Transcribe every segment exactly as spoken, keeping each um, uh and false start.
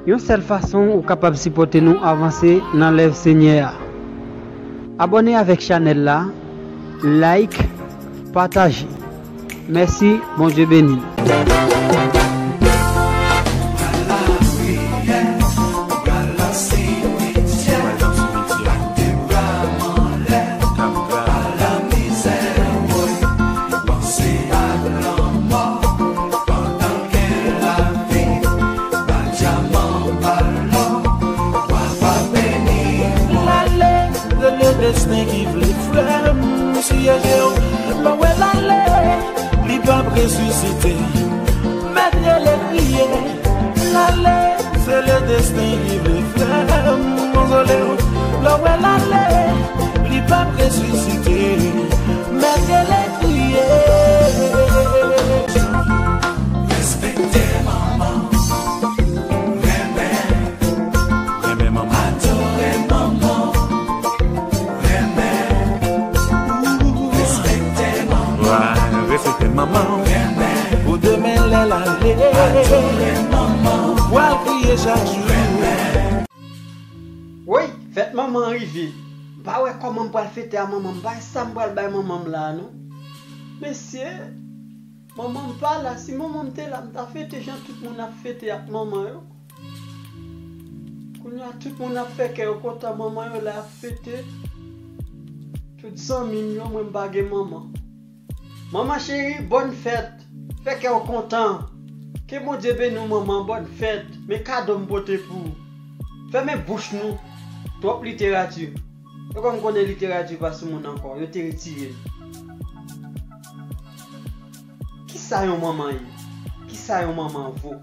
Yon sèl fason ou kapab sipòte nou avanse nan lèv Senyè a. Abòne avèk chanèl la, like, pataje. Mèsi, Bondye beni nou. Lale, se le desten ki vle frè m, siyèje w, lè w wè lale, li p ap resisite. Mèt rele kriye, lale, se le desten ki vle frè m, konzole w, lè w wè lale, li p ap resisite. Mèt rele kriye. Respekte manman, renmen, renmen manman, adore manman, renmen, respekte manman, wa, respekte manman, renmen, pou demen lè l ale, adore manman, ou pral kriye chak jou. Renmen. Woy, fèt manman an rive. M pa wè kòman m pral fete a manman m. M pa wè sa m pral bay manman m la a non. Mesye, manman m pa la. Si manman m te la, m ta fete jan tout moun ap fete ak manman yo. Kounye a, tout moun ap fè kè yo kontan, manman yo la ap fete. Tout zanmi m yo, mwen m pa gen manman. Manman cheri, bòn fèt. Fè kè w kontan. Ke Bondye beni w, manman, bòn fèt. Men kado m pote pou ou. Fèmen bouch nou. Twòp literati. Yo kòm konnen literati pa sou moun ankò. Yo te retire l. Kisa yon manman ye? Kisa yon manman vo?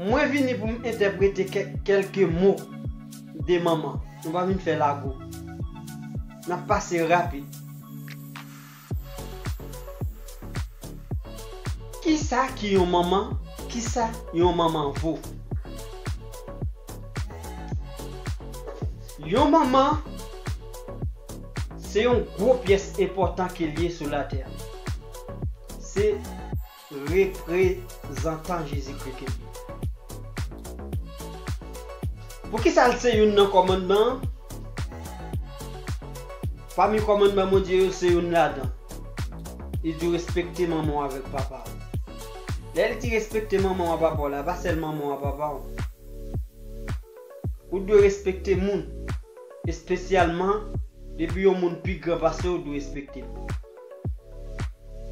Mwen vini pou m entèprete kèk, kèlke mo de manman. Nou pa vin fè lago. N ap pase rapid. Kisa ki yon manman? Kisa yon manman vo? Yon manman, se yon gwo pyès enpòtan ke l ye sou latè. Se reprezantan Jezikri ke l ye. Poukisa l se youn nan kòmandman an? Pami kòmandman Bondye yo, se youn ladan. Li di w respekte manman w avèk papa w. Lè l di respekte manman w ak papa w la, pa sèl manman w ak papa w. Ou dwe respekte moun, espesyalman depi yon moun pi gran pase w, ou dwe respekte l.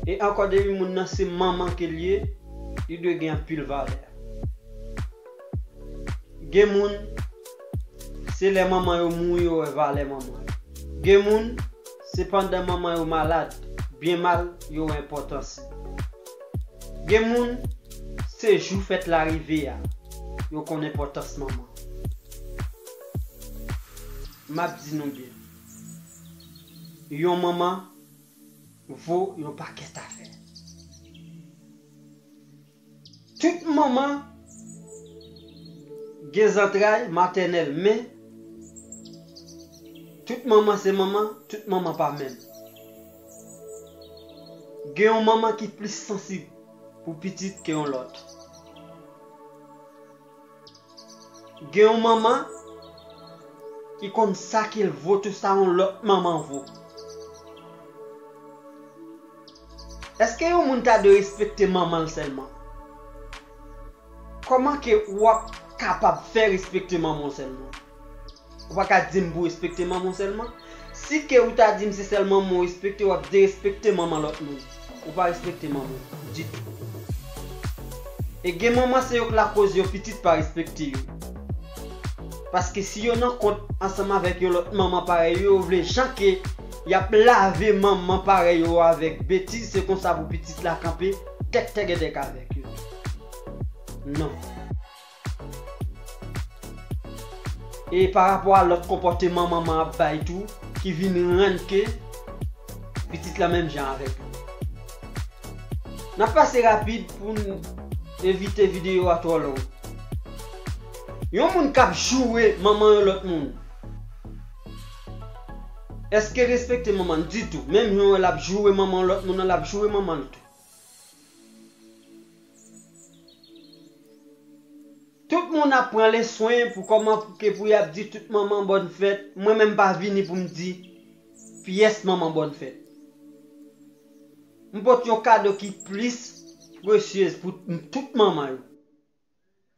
E ankò, depi moun nan se manman ke l ye, li dwe gen anpil valè. Gen moun, se lè manman yo mouri, yo wè valè manman yo. Gen moun, se pandan manman yo malad, byen mal, yo wè enpòtans li. Gen moun, se jou fèt la rive a, yo konn enpòtans manman. M ap di nou byen, yon manman vo yon pakèt afè. Tout manman gen zantray matènèl, men tout manman se manman, tout manman pa menm. Gen yon manman ki plis sansib pou pitit ke yon lòt. Gen yon manman ki konn sa ke l vo tou sa yon lòt manman vo. Èske yon moun ta dwe respekte manman l sèlman? Kòman ke w ap kapab fè respekte manman w sèlman? Ou pa ka di m pou w respekte manman w sèlman. Si ke ou ta di m se sèl manman w respekte, w ap derespekte manman lòt moun. Ou pa respekte manman w ditou. E gen manman se yo k lakoz yon pitit pa respekte yo. Paske si yo nan kont ansanm avèk yon lòt manman parèy yo, yo vle jan ke y ap lave manman parèy yo avèk betiz, se konsa pou pitit la kanpe tèk tègèdèk avèk yo. Non. E pa rapò a lòt konpòteman manman ap bay tou, ki vin rann ke pitit la menm jan avèk li. N ap pase rapid pou n evite videyo a twò long. Yon moun k ap joure manman yon lòt moun, èske l respekte manman l ditou? Menm jan l ap joure manman yon lòt moun nan, l ap joure manman l tou. Moun ap pran leswen pou kòman pou ke pou y ap di tout manman bòn fèt, mwen menm pa vini pou m di pyès manman bòn fèt. M pote yon kado ki plis presyez pou m, tout manman yo.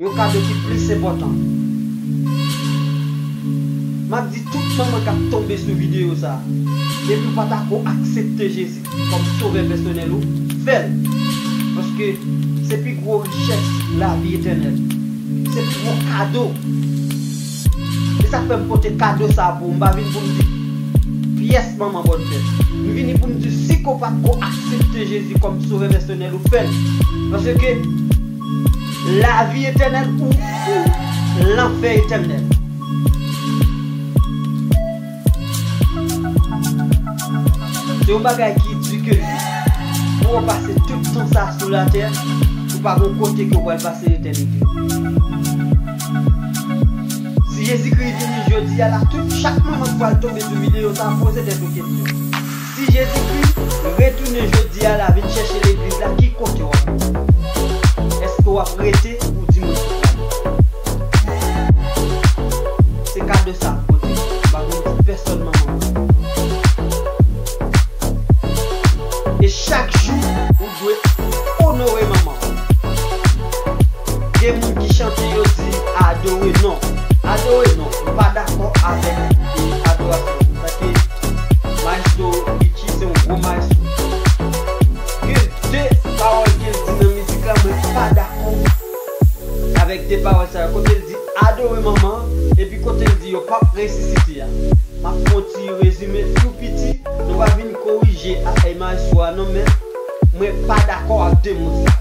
Yon kado ki plis enpòtan. M ap di tout manman k ap tonbe sou videyo sa a, depi w pa ta ko aksepte Jezi kòm sovè pèsonèl ou, fè l. Paske se pi gwo richès lavi etènèl. Se pi gwo kado. Se sa k fè m pote kado sa a pou ou. M pa vin pou m di pyès manman bòn fèt. M vini pou m di si ke w pa t ko aksepte Jezi kòm sovè pèsonèl ou, fè l. Paske lavi etènèl ou, ou lanfè etènèl. Se yon bagay ki di ke pou w pase tout tan sa sou latè, ou pa gon kote ke w pral pase letènite. Si Jezikri vini jodi a la, tout chak manman ki pral tonbe sou videyo sa a, poze tèt ou kesyon. Si Jezikri retounen jodi a la, vin chèche legliz la, ki kote w ap rete? Èske w ap rete ou di mwen se kado? Se kado sa m pote. M pa konn di pèsòn manman mwen. E chak jou, ou dwe onore manman w. Gen moun ki chante, yo di adore, non. Adore, non. M pa dakò avèk adorasyon. Paske Maestro Richie se yon gwo maestro. Gen de pawòl ke l di nan mizik la, mwen pa dakò avèk de pawòl sa yo. Kote l di adore manman an, epi kote l di yo p ap resisite a. M ap fè yon ti rezime tou piti, nou va vin korije a, e maestro a non, men mwen pa dakò ak de mo sa.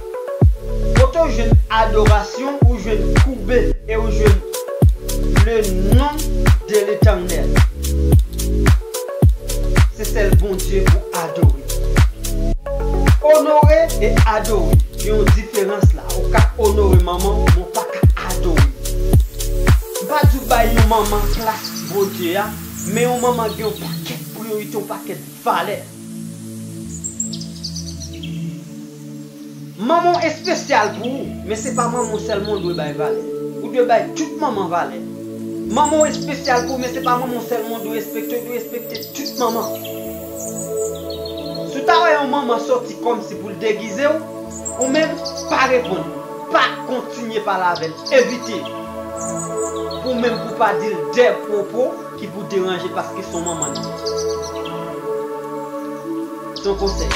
Kote w jwenn adorasyon, ou jwenn koube e ou jwenn le nom de l'Éternel. Se sèl Bondye pou adore. Onore e adore, gen yon diferans la. Ou ka onore manman w, men w pa ka adore. M pa di w bay yon manman plas Bondye a, men yon manman gen yon pakèt priyorite, yon pakèt valè. Manman w espesyal pou ou, men se pa manman w sèlman w dwe bay valè. Ou dwe bay tout manman valè. Manman w espesyal pou ou, men se pa manman w sèlman w dwe respekte, w dwe respekte tout manman. Si w ta wè yon manman sòti kòmsi pou l degize w, ou menm pa reponn, pa kontinye pale avè l, evite. Pou menm pou pa di l de pwopo ki pou deranje paske se yon manman li ye. Se yon konsèy.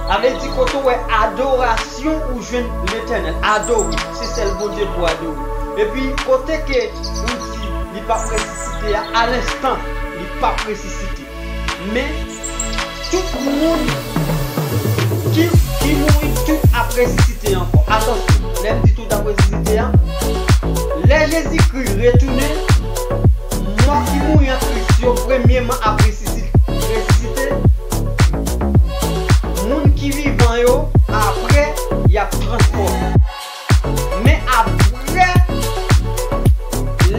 Sa vle di kote w wè adorasyon ou jwenn Letènèl, adore, se sèl Bondye pou adore. Epi kote ke ou di li p ap resisite a, alenstan li p ap resisite. Men tout moun ki, ki mouri, tout ap resisite ankò. Atansyon, lè m di tout ap resisite a, lè Jezikri retounen, mò ki mouri an Kris yo premyeman ap resisi-, resisite. Moun ki vivan yo, apre, y ap transfòme. Men apre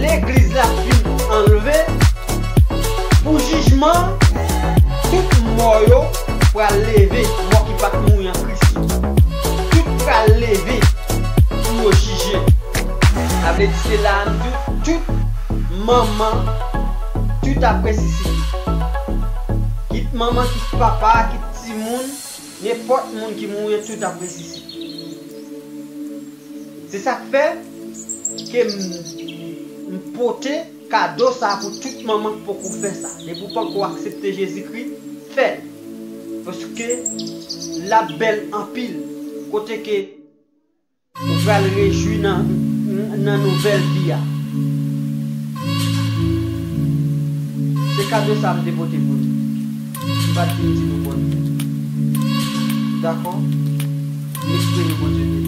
legliz la fin anlve, pou jijman, tout mò yo pral leve, mò ki pa t mouri an Kris yo. Tout pral leve pou yo jije. Sa vle di se la a m di w, tout manman, tout ap resisite. Kit manman, kit papa, kit timoun, nenpòt moun ki mouri, tout ap resisite. Se sa k fè ke m, m pote kado sa a pou tout manman k poko fè sa. Depi w poko aksepte Jezikri, fè l. Paske l ap bèl anpil. Kote ke ou pral rejwi nan, nan nouvèl vi a. Se kado sa a m te pote pou nou. M pa t vin di nou bòn fèt. Dakò? M espere Bondye beni.